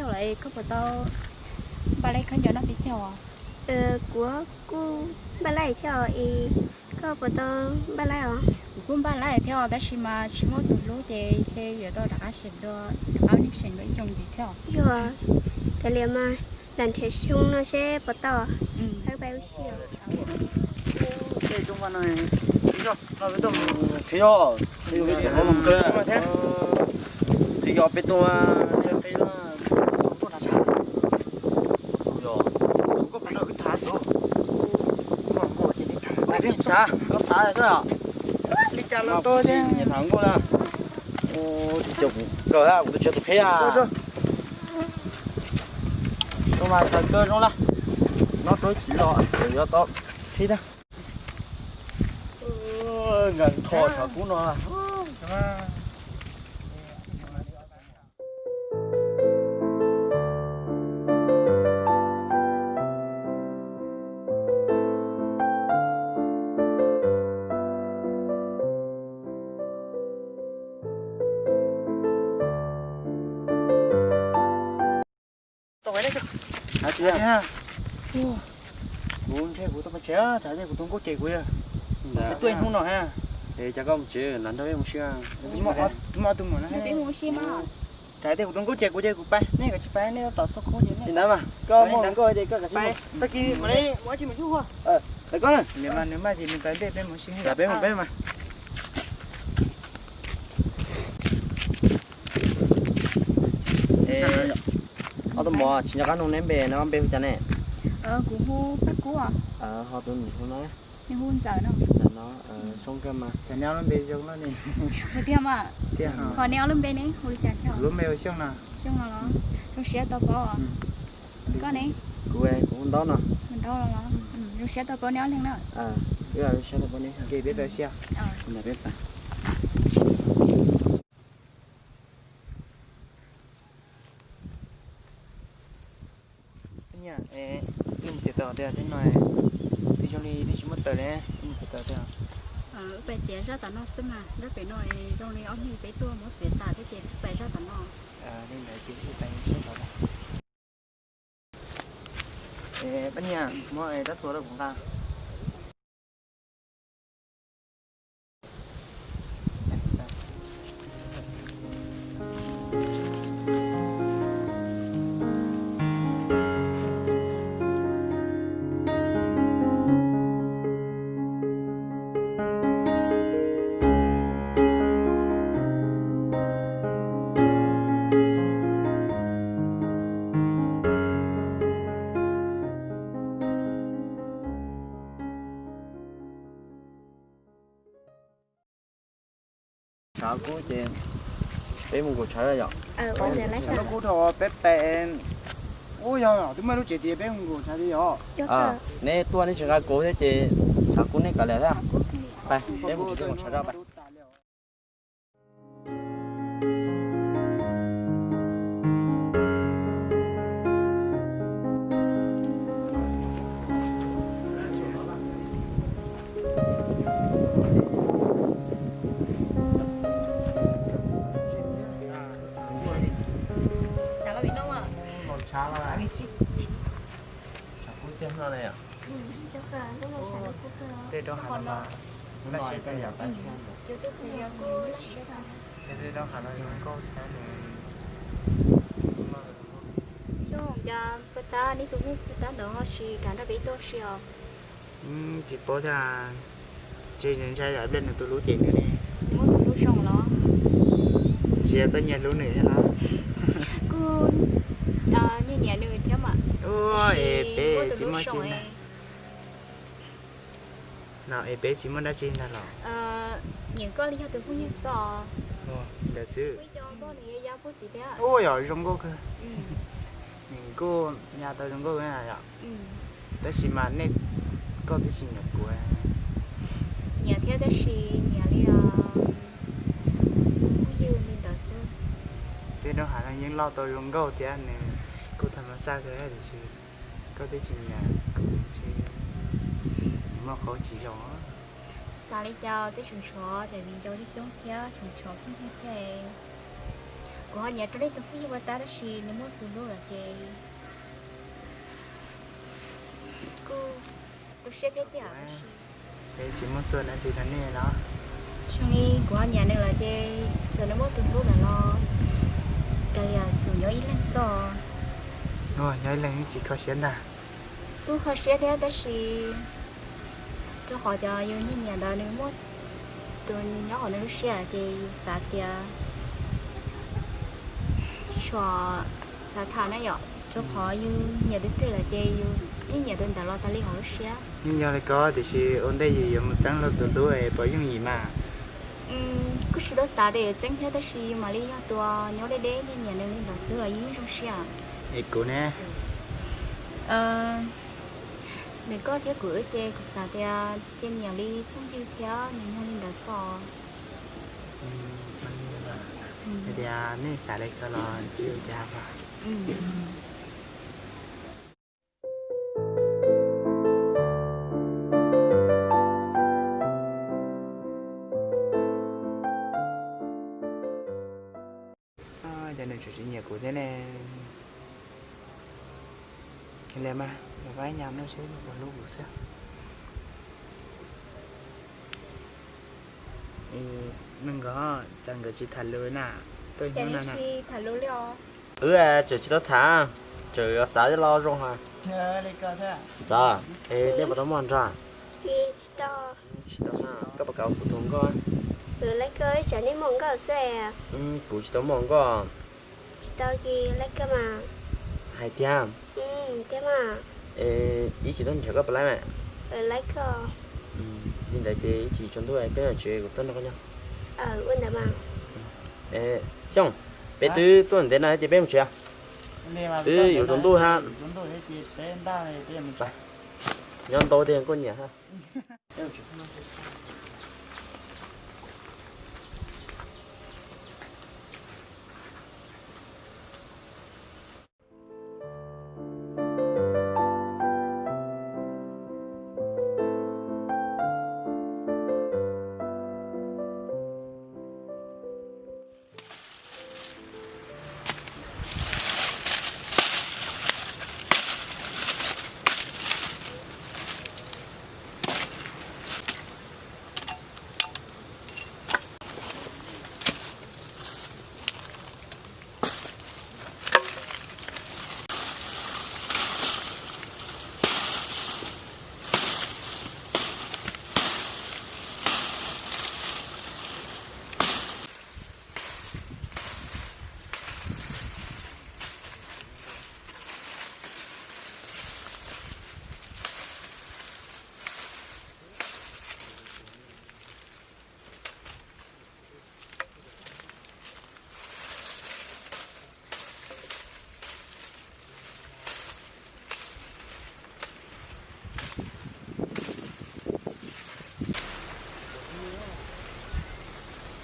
Koj puas tau npaj laib khaub ncaws noj peb caug? Kuv kuj npaj laib thiab os. Koj puas tau npaj laib os? Kuv kuj npaj laib thiab os, tab sis mas tsis muaj tus hlub ces ntshe yuav tau rov qab seem dua, rov qab ua neej seem dua ib xyoos ntxiv thiab os. Yog, kav liam mas, lam nrhiav xyoo no seb puas tau. Peb ua si os. Qhib yog, qhib yog peb tuaj, koj xav, koj xav, li cas los tau thiab. Tham nkauj na. Ua, kuv tus tshiab tus qhib a. Zoo mas txawv kawg zoo na. Nyob rau ib chim los yuav tau qhib thiab. Nkag nrho tshav kub no. Kuv ntshe kuv tau pais tsev, tsam tias kuv tus nkauj cem kuv yog. Tuaj ib hnub no ha. Es cas koj mus tsev, lam nrog peb mus si. Tus muam, tus muam, tus muam no. Tsam tias kuv tus nkauj cem kuv ces kuv pais, nej kav tsij pais, nej tab tom txhua khub ces nej. Li ntawd mas koj muaj hluas nkauj ces koj kav tsij mus. Tag kis mam li mus ua si mus xwb. Koj na. Nws mas nws maj ces nws pais ntej, peb mus si. Peb mus peb mas. Ob tug muam, tsis nco qab nug neb npe, neb npe hu cas ne? Kuv hu Paj Kub. Ho tus nws hu no? Nws hu Ntxawm no. Ntxawm no, zoo kawg mas. Cas neb ob lub npe zoo no ne? Hu tiag mas. Ho neb ob lub npe ne, hu li cas thiab? Lub npe hu Xyooj no. Xyooj no los? Zoo siab tau paub. Koj ne? Kuv, kuv hu Ntaub no. Hu Ntaub no los? Zoo siab tau paub neb ob leeg na. Wb zoo siab tau paub neb. Ces peb pais si. Ntawm peb pais. Nyiam, nej mus txiav taws tias teb no, twb zoo li twb tsis muaj taws li, nej mus txiav taws tias. Wb pais txiav zaj tom no xwb mas, zaj pem no zoo li ob hnub peb tuaj muab txiav tas thiab ces wb pais zaj tom no. Li ntawd ces wb pais saib tom no. Pab Nyiam, muab rab txuas rau kuv nqa. Tshav kub ces peb mus nkaum tshav yom. Tshav kub dhau peb pem. Ub, yog twb muaj lub tsev tias peb mus nkaum tshav tiag yom. Neb tuaj neb tsis nqa kuv thiab ces tshav kub neb kav liam thiab. Peb mus nkaum tshav rau peb. Tej rau hav no mas, tej rau hav no zoo nkauj thiab ne. Xyoo, cas puag ta neb tus muam puag ta ntawd ho tsis kam nrog peb tuaj si os? Tsis paub thiab, ces nws ntshai lam pliag nws tus hlub cem nws ne. Muaj tus hlub zoo los? Tsis yog, koj nyiam hlub nws thiab los? Kuj nyiam nyiam nws thiab mas. Ua, es peb tsis muaj tsi ntag. No es peb tsis muaj dab tsi ntag los? Nyiam koj li yog tus phooj ywg xwb. Ntawd xwb. Ua yog zoo nkauj kawg. Nws kuj ya tau zoo nkauj yom. Tab sis mas nej, koj twb tsis nyiam kuv. Nyiam thiab tab sis nyiam li phooj ywg li ntawd xwb. Tej rau hav no yeej loj tau zoo nkauj thiab nws kuj tham ma xaj kawg tiam sis koj twb tsis nyiam kuv ces muaj qauv tsis zoo. Xav li cas twb tseem tshuav cov viv ncaus coob coob thiab tseem tshuav phooj ywg thiab. Kuv ho nyiam rau nej tus phooj ywg ua tab tab sis nws muaj tus hlub lawm ces kuj tu siab thiab tiag. Tsis muaj txuj dab tsi rau nej los? Zoo li kuv ho nyiam nws lawm ces txawm nws muaj tus hlub lawm los kav liam xum nyob ib leeg xwb. Nyob ib leeg tsis kho siab ntag. Kuj kho siab thiab tab sis rau qhov cov yus nyiam nyiam ntawd nws muaj tus nyob hauv nws lub siab ces yus xav tias tsis tshua xav tham na yom, rau qhov yus nyiam tus twg lawm ces yus yeej nyiam tus ntawd los tas li hauv lub siab. Yeej yog li ko tiam sis ua ntej yus yuav mus txeeb luag tus hlub es puas yooj yim mas? Kuj tsis tau xav tias yuav txeeb thiab tab sis yus mam li yog tus nyob deb deb nyiam nyiam nws li ntawd xwb los yeej zoo siab. Es kuv ne? Nws koj thiab kuv wb ces kuv xav tias cia nyiam li phooj ywg thiab nws yog li ntawd xwb. Hais tias nej xav li ko los tsis ua cas. Cas nws tseem tsis nyiam kuv thiab ne? Li mas nws pab nyas no seb puas hlub kuv xwb. Nws nkawd cas nkawd tsis tham lus na? Tuaj hnub no na. Wb tseem tsis tau tham, tseem yuav xav los zoo ha. Ntxawm, es nej puas tau muaj nrog? Tsis tau na, koj puas kam kuv tus nkauj? Kuv tsis tau muaj nkauj. Tsis tau ces laib koj mas. Hais tiag? Tiag mas. Ib chim tuaj nrhiav koj puas laib mas? Laib koj. Li ntawd ces ib chim tsaus ntuj peb mam tsev kuv tuaj nrog koj nyob. Ua ntawd mas. Xyooj, peb twb tuaj ntev no ces peb mus tsev. Twb yuav tsaus ntuj hab. Nyob ntau tiag koj nyiam hab.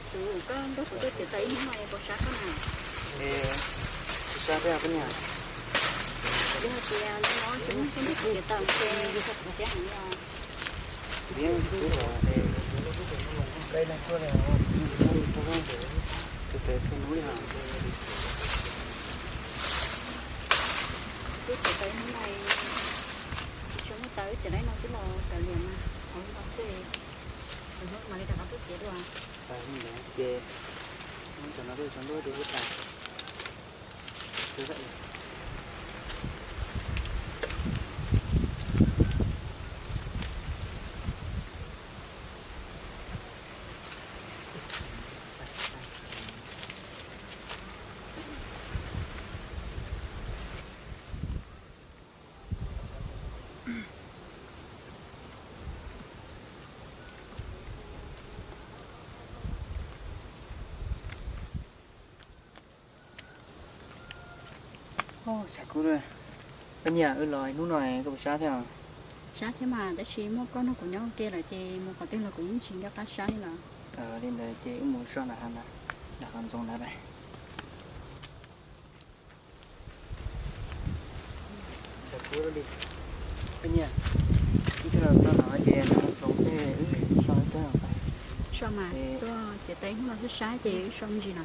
Xyov koj nrog kuv tuaj tsev tau ib hnub no puas sab koj na? Tsis sab thiab koj niam. Yog hais tias hnub no tsis muaj koj nrog kuv tsev tau ces koj tsis sab heev los? Wb tsev tau ib hnub no, tsis tshua muaj taw, wb tsev tau ib hnub no xwb los kav liam mas, hauv no xwb, lwm hnub mam li rov qab tuaj tsev dua. Ces hnub no tuaj tsaus ntuj ces wb tas. Tshav kub. Koj niam, wb los ib hnub no koj puas sab thiab? Sab thiab mas, tab sis muaj koj nrog kuv nyob ua ke lawm ces mus qhov twg los kuv yeej tsis nco qab sab li lawm. Li ntawd ces wb mus so nram hav ntawd, nram qhov ntxoov ntawd. Tshav kub li. Koj niam, wb twb los txog no ces nram qhov ntxoov tej wb so ib pliag. So mas, tuaj txiav taw ib hnub no sab sab ces wb so me ntsis no.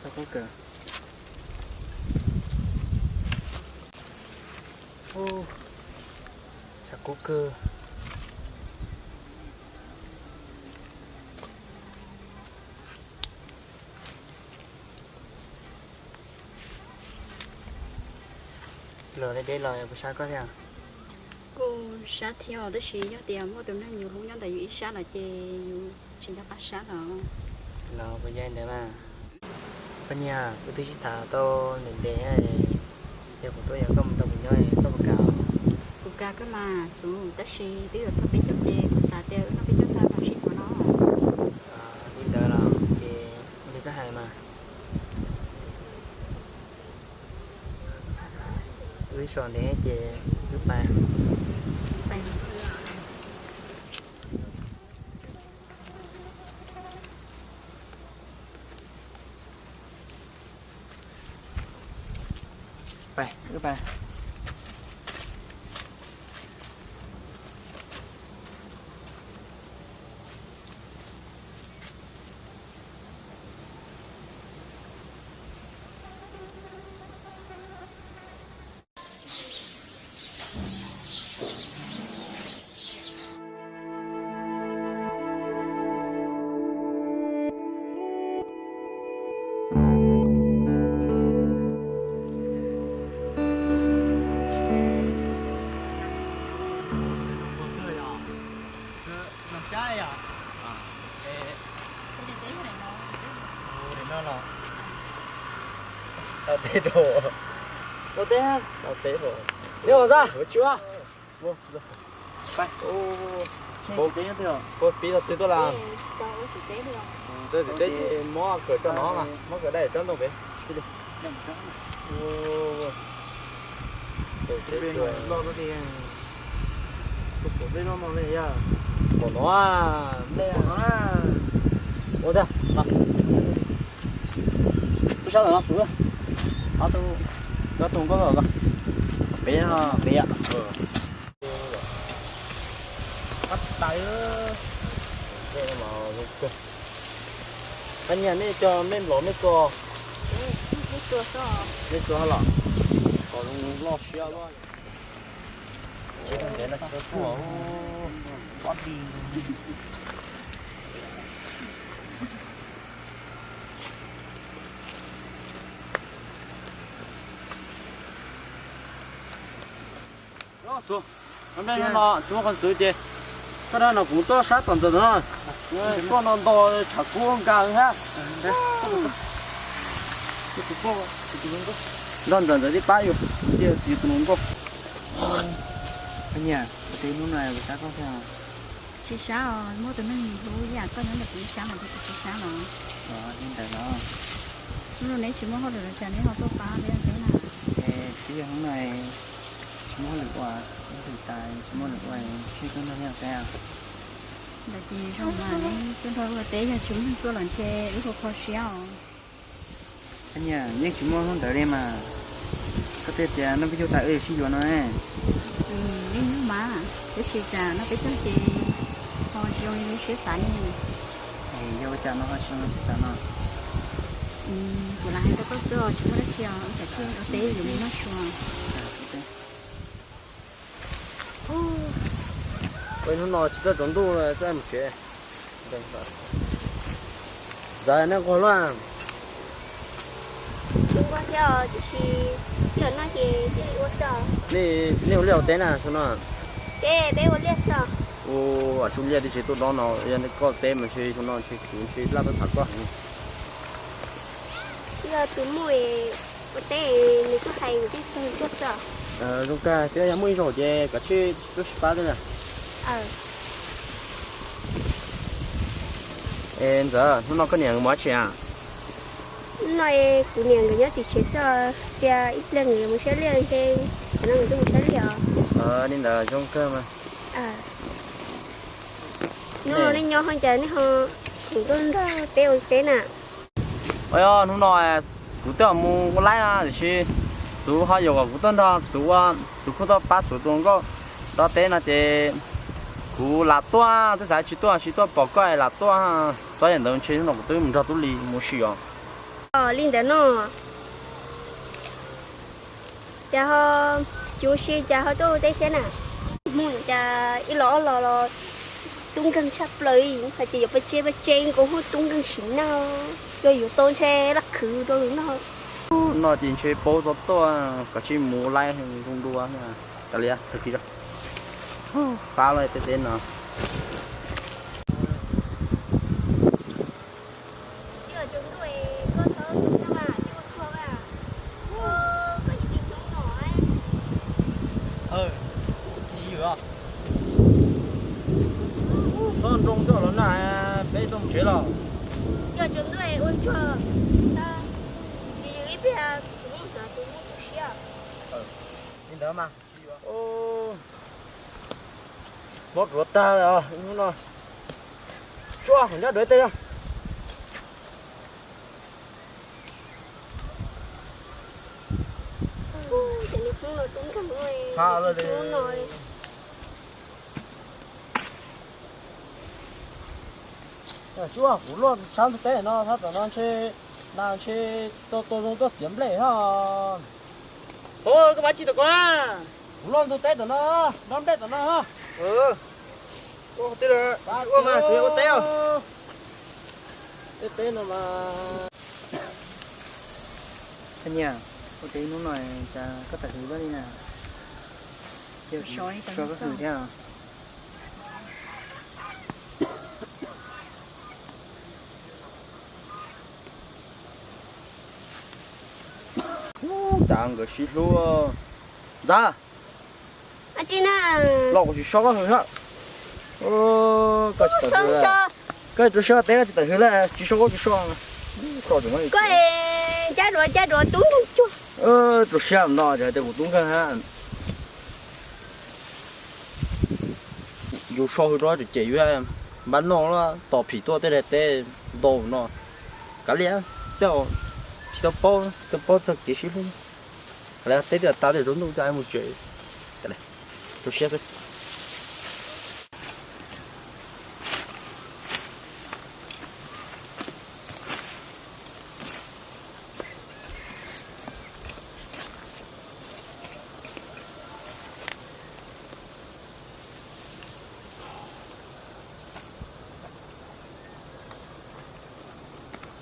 Tshav kub kawg. Ub, tshav kub kawg. Los deb deb los puas sab koj thiab? Kuj sab thiab os, tab sis yog tias muaj tus neeg yus hlub nyob ntawm yus ib sab lawm ces yus tsis nco qab sab lawm. Los puas yog ntawd mas? Koj niam, wb twb sib tham tau ntev ntev, yog kuv tuaj yuav koj mus nrog kuv nyob koj puas kam? Kuv kam kawg mas xub, tab sis twb yuav txog peb caug ces kuv xav tias wb noj peb caug tag mam sib yuav no. Li ntawd los ces ua li koj hais mas. Wb so ntev ces wb pais. Pais, wb pais. Tau teb rau. Tau teb, tau teb rau. Neb ua zaj ua tsuab. Peb tau twg tuaj las? Mob kawm tso no, mob kawm dai tsob ntoo pem. Pem no. Ua tiag. Ub, sab tom no xwb. Ob tug, ob tug nkauj ko. Pem no, pem. Qab tais. Hab niag nej cog mej nplov mej txua? Mej txua los? Qos zoo loj siab loj. Tsis tau ntev no tsis tau tuaj. Pob di. Xub, no tsis muaj qhov xwb ces koj dab no kuv tuaj sab tom ntxawm no, tuaj no nto tshav kub nkag hab. Nrog ntxawm ntxawm tib pab yus, yus tus hluas nkauj. Niam, ua teb hnub no sab koj thiab? Tsis sab os, muaj tus neeg hlub ib yam koj nyob ntawm kuv ib sab mas kuv tsis sab los. Li ntawd los? Hnub no neb tsis muaj hauj lwm los cas neb ho tuaj pab peb ua teb na? Es twb yog hnub no tsis muaj hauj lwm ua, ib hlis tas tsis muaj hauj lwm ua, ntshe tuaj nrog neb ua teb. Ntawd ces zoo mas neb tuaj nrog ua teb, yog tsis muaj neeg tuaj los ntshe wb kho kho siab os. Koj niam, yeej tsis muaj hnub ntawd li mas. Koj twb tias noj peb caug tas wb sib yuav no. Yeej muaj mas, tab sis tsam noj peb caug ces ho tsis zoo li siab xav ne. Yog ua cas no ho tsis zoo li siab xav no? Kuv lam hais rau koj xwb os, tsis muaj dab tsi os, tsam thiaj ua teb yuav mus noj su. Ua hnub no tsis txawj tsaus ntuj txawj mus tsev. Ntxawm, nej nquag luaj? Kuv nquag thiab os, tiam sis tij laug noj ces tij laug ua xwb. Nej ua liaj ua teb na saum no? Ces peb ua liaj xwb. Ua, tsum liaj tib si tuaj dob no, yog koj teb mas ntshe saum no ntshe kuv ntshe laj tuaj tham koj heev. Yog tus muaj ua teb nws kuj hais kuv tij tug tuaj xwb. Zoo kawg, thiab yog muaj ib zaug ces kav tsij tuaj sib pab thiab na. Es Ntxawm, hnub no koj niam mus dab tsi a? Hnub no kuv niam nkawd nyob tim tsev xwb, tias ib pliag nkawd yuav mus saib liaj ntshe, qhov no nkawd tuaj mus saib liaj os. Li ntawd zoo kawg mas. Hnub no nej nyob ho cas nej ho khoom tuaj nrog peb ua teb na? Ua yog hnub no kuv twb mus ua laib no tiam sis Xuv ho yuam kom kuv tuaj nrog Xuv ua, Xuv kuj tuaj pab Xuv tus hluas nkauj dob teb no ces kuv lam tuaj, twb xav tsis tuaj, tsis tuaj pom koj lam tuaj. Txhob yam ntawd ntshe hnub no kuv twb mus nrog Tub Lis mus si os. Li ntawd no, cas ho, tsis ua si cas ho tuaj ua teb thiab na? Hmoob cas ib los ob los los tub nkeeg tshaj plaws, hais tias yuav pab tsev pab tsev nkaus hub tub nkeeg sim neej, yog yuav tau ntshe laj khwv rau yus noj. No ces ntshe paub txog tuaj, kav tsij mus laij zoo dua. Kav liam, tag kis rau, fab lawm tej teb no. Xob nroo coj los na, peb tau mus tsev los. Li ntawd mas. Mob ruav tag lawm os, hnub no. Tsuag, nyob dua tej. Tsuag, kuv luaj tshab ntug teb no, thab tom no ntshe, na ntshe tau tua zoo tuaj txiav nplej hos. Koj mus tsis tau ko na. Kuv luaj ntug teb tom no, nrog nplej tom no. Ua mas, ua teb os. Tej teb no mas. Koj niam, ua teb hnub no cas koj tawm hwv luaj li na? Ua so koj hwv thiab. Ub, cas nkawd sib hlub. Ntxawm, los kuv tsis so koj hwv hab. Koj tsis tawm hwv, koj tsis so teb, koj tsis tawm hwv lawm, tsis so koj tsis so. Koj ncab duav ncab duav tub nkeeg cuag. Tsuas siab no ces hais tias kuv tub nkeeg hab. Yus so hwv rau ces yus npaj noj tos phim tuaj tej daim teb ntau no. Kav liam, tej tsis tau paub, tsis tau paub txog kev sib hlub. Kav liam, teb twb tas, tej zaum ntuj coj mus tsev. Kav liam, rau siab xwb.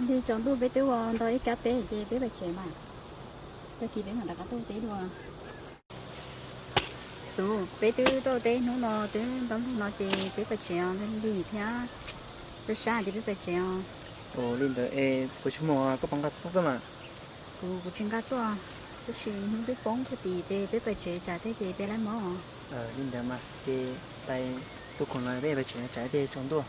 Li tsaus ntuj peb twb ua ntau ib kab teb ces peb pais tsev mas. Tag kis peb mam rov qab tuaj teb dua. Xub, peb twb tuaj teb hnub no twb ntau npaug no ces peb pais tsev os, lig thiab, peb sab ces peb pais tsev os. Ua li ntawd es puas tsis muaj koj pab nqa tuaj mas? Kuv, kuv tsis nqa tuaj, tab sis hnub twb poob kawg tid ces peb pais tsev tsam thiab ces peb lab mob. Li ntawd mas ces pais tuaj khoom no peb pais tsev tsam thiaj tsaus ntuj.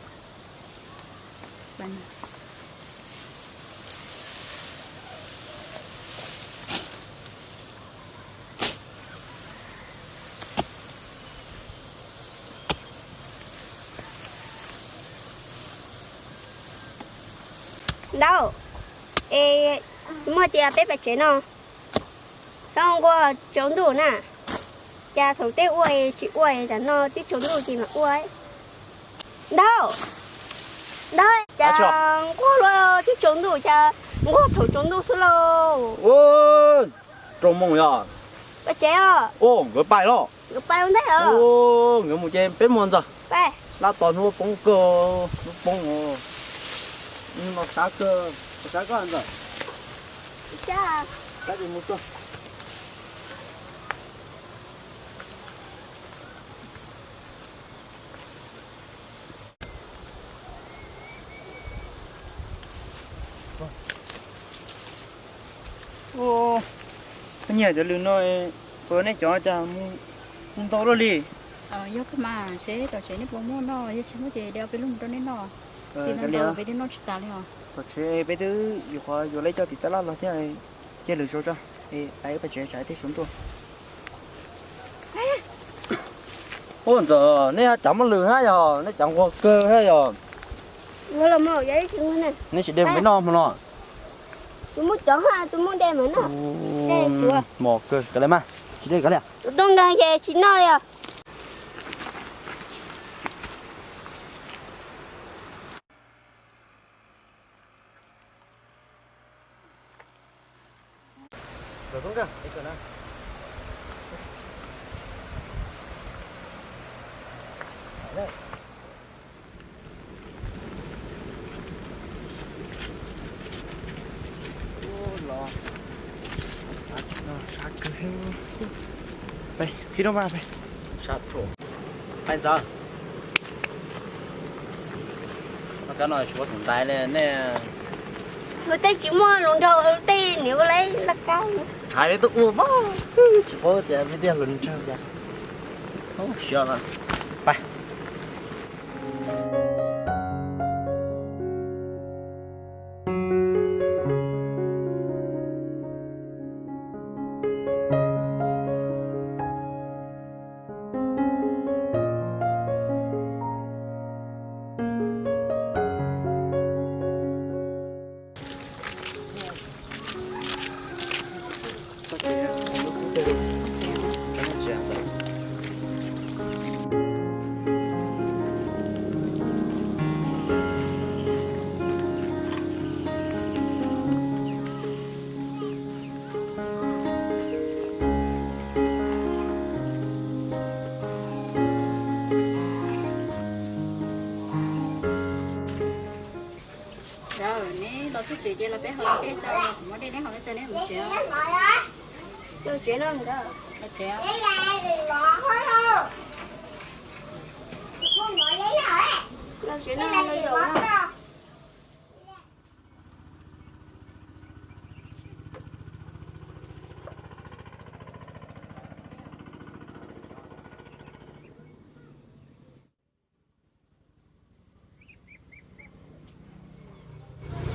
Ntau, es muaj tias peb pais tsev no, tau nquag tsaus ntuj na, cas thaum teb ua tsis ua, tam no twb tsaus ntuj ces mam ua. Ntau, ntau, cas nquag luaj twb tsaus ntuj, cas nquag thaum tsaus ntuj xwb lauj. Rau moo yog. Pais tsev os. Nkawd pais los. Nkawd pais ua ntej os. Nkawd mus ces peb mus ntxawm. Lab tos hnub poob kawg, hnub poob. Hnub no sab kawg, sab kawg ntxawm. Sab ces mus tuaj. Koj nyiam cov lws no, puas nej cov cas mus ntau luaj li? Yog koj mas, seb tom tsev nej puas muaj noj, yog tsis muaj ces de ob peb lub mus rau nej noj. Tsis ntau peb twb noj tsis tas li os. Tom tsev peb twb yuav qhov yuav leb coj tim tab laj los thiab, cia lwm zaus tso, es pais wb pais tsev tsam thiaj tsaus ntuj. Ua ntxawm, nej cav muaj lwm hab yog, nej cav nquag kawg hab yog. Nej tsis de mus peb noj hmo no. Tus muaj cov, tus muaj de mas noj. Mos kawg, kav liam mas, tsis de kav liam. Tus tub nkeeg ces tsis noj li os. Los, sab kawg. Peb, pib rau mas peb. Peb ntxawm. Koj no tsis muaj tus ntaiv li nej. Luag tej tsis muaj lus nraug tej niam ua lawv laj kab. Hais li tuaj ua mas tsis paub tias tiag tiag lus nraug cas. Siab lawm. Pais. Neb los txog tsev ces los peb haus dej tso, kuv muab dej neb haus tso neb mus tsev. Los tsev no, los tsev. Los tsev no, los zaum no.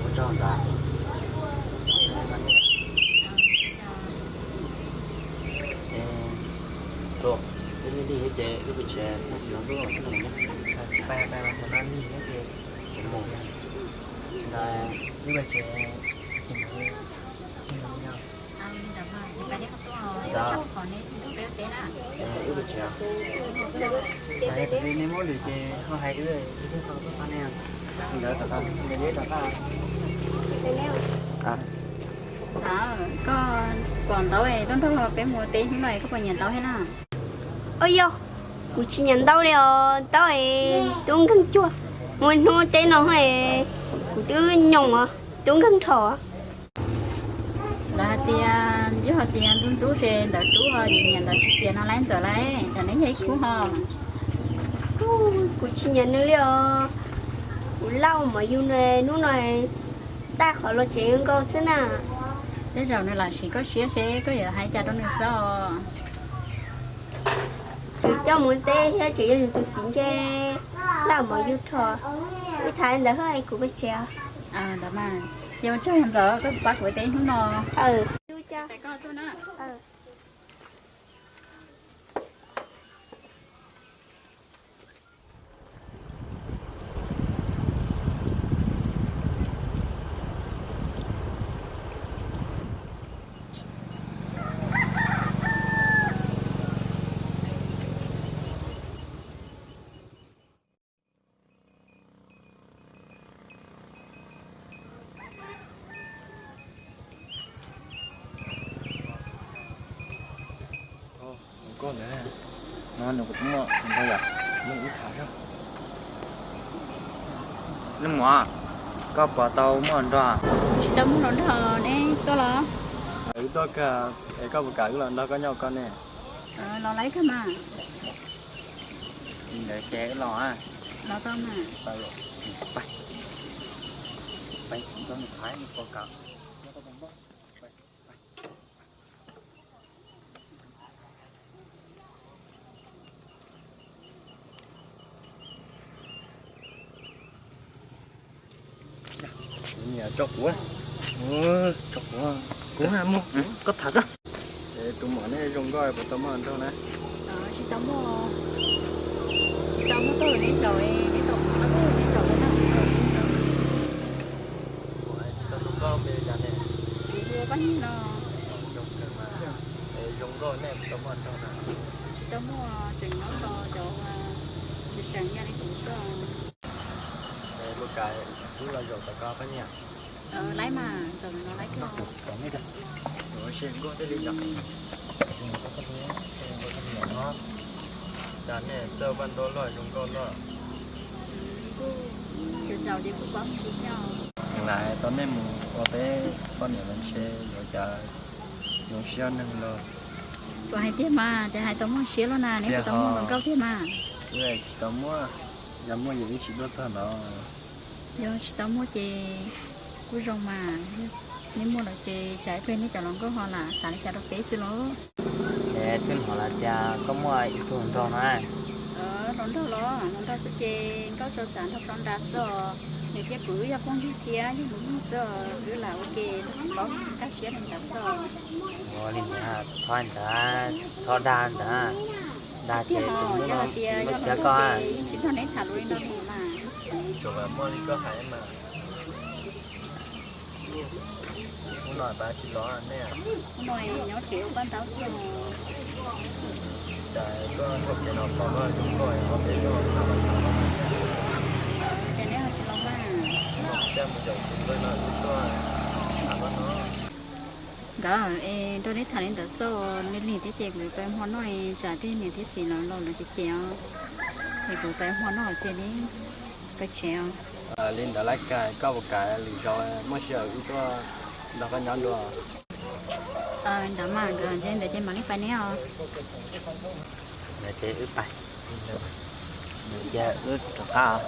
Ua tsaug ntxawm. Txuas, wb lig lig thiab ces wb pais tsev, tsis tau ntuj los txog no. Pais pais los txog no lig thiab ces tseem mus. Ntxawm, wb pais tsev, tsis mus. Ntxawm, wb pais tsev. Hais tias nej muab lwm ces ho hais wb, wb thiaj tau tuaj pab nej. Ntxawm tom qab, ntxawm tom qab. Ntxawm, koj pom ntaub es tuaj nrog peb mus teb hnub no es koj puas nyiam ntaub thiab na? Au yog, kuv tsis nyiam ntaub li os, ntaub es tub nkeeg cuag. Muaj hnub teb no es kuv twb nyoos os, tub nkeeg dhau. Lawv hais tias yog hais tias ntxub ntxub ces ntawd rub ho, nyiam nyiam ntawd tsis tias no lawm Ntxawm lawm, cov neb yog ib khub ho. Kuv tsis nyiam nws li os. Kuv lauj mov yug nws hnub no tag qhov los tsev nkaus xwb na. Tej zaum nws lam siv koj siab seb koj yuav hais cas rau nws xwb os. Kuv coj mus teb thiab tseem yog yus tus txiv ntse, lauj mov yug rho. Wb tham ntawd hab es kuv pais tsev os. Ntawd mas, yog ua tsaug Ntxawm koj pab kuv teb hnub no. Koj ntawd no nws kuv twb muaj nrog yom, nws ib tham. Nej muam, koj puas tau muaj hluas nraug? Tsis tau muaj hluas nraug, neb tuaj los? Wb tuaj kawg, es koj puas kam wb los nrog koj nyob koj ne? Los lawm kawg mas. Li ntawd ces wb los. Los tau mas. Tso kuv, tso kuv, kuv mus, koj tham koj. Tus muam nej zoo nkauj puas tau muaj hluas nraug na? Tsis tau muaj, tsis tau muaj tuaj neb zaum, neb tau muaj tuaj neb zaum na. Tsis tau zoo nkauj me li cas ne? Kuv hu Paj Nyiag no. Zoo nkauj, nej puas tau muaj hluas nraug na? Tsis tau muaj, tseem nyob tos cov seem yog li kuv xwb. Puas kam wb los zaum tom koj Paj Nyiag? Laib mas, ntawm no laib kawg. Cas nej txawj vaj ntau loj zoo nkauj loj. Xyaum xyaum ces kuj paub mus tsis nyob. Lais tau nej mus ua peb poj niam lawv ntshe yuav cas zoo siab neeg los. Puas hais tiag mas, ces hais tau muaj siab los na, neb puas tau muaj hluas nkauj tiag mas? Tsis tau muaj, yog muaj ces wb tsis tuaj txog no. Yog tsis tau muaj ces kuj zoo mas, neb muaj lawm ces tsam ib pliag neb cov hluas nkauj ho lam xav li cas rau peb xwb los. Es twb hnov lawv tias koj muaj ib tug hluas nraug no. Hluas nraug los hluas nraug xwb ces nkauj tso xav nrog plob nra xwb, nws thiab kuv wb yog phooj ywg thiab yog mus mug xwb, wb lam ua ke tsis paub nkag siab li ntawd xwb. Ua li ntawd, txhob ntawd, txhob dag ntawd, dag ces tus muaj lub siab koj. Yeej tsis nrog neb tham lus li no li mas. Tsuas muaj li koj hais mas. Hnub no pab tsis los nej. Hnub no nyob tsev ua paj ntaub xwb. Cas koj nrog kev no pom koj zoo nkauj, ob peb zaug xav los tham. Ces neb ho tsis los mas. Hnub no kuv coj mus zaum tus npawg no wb tuaj tham koj no. Nkawd es nrog neb tham li ntawd xwb, neb lig thiab ces kuv yuav pab hmo noj, tsam tej niam thiab txiv lawv los lawv ces ces os. Es kuv pab hmo noj ces neb pab tsev os. Li ntawd lawv kawg, koj puas kam lwm zaus muaj sij hawm wb tuaj nrog koj nyob dua? Ntawd mas nkawd ntshe ntawd ces mam li pab neb os. Ntawd ces wb pab, ces wb rov qab.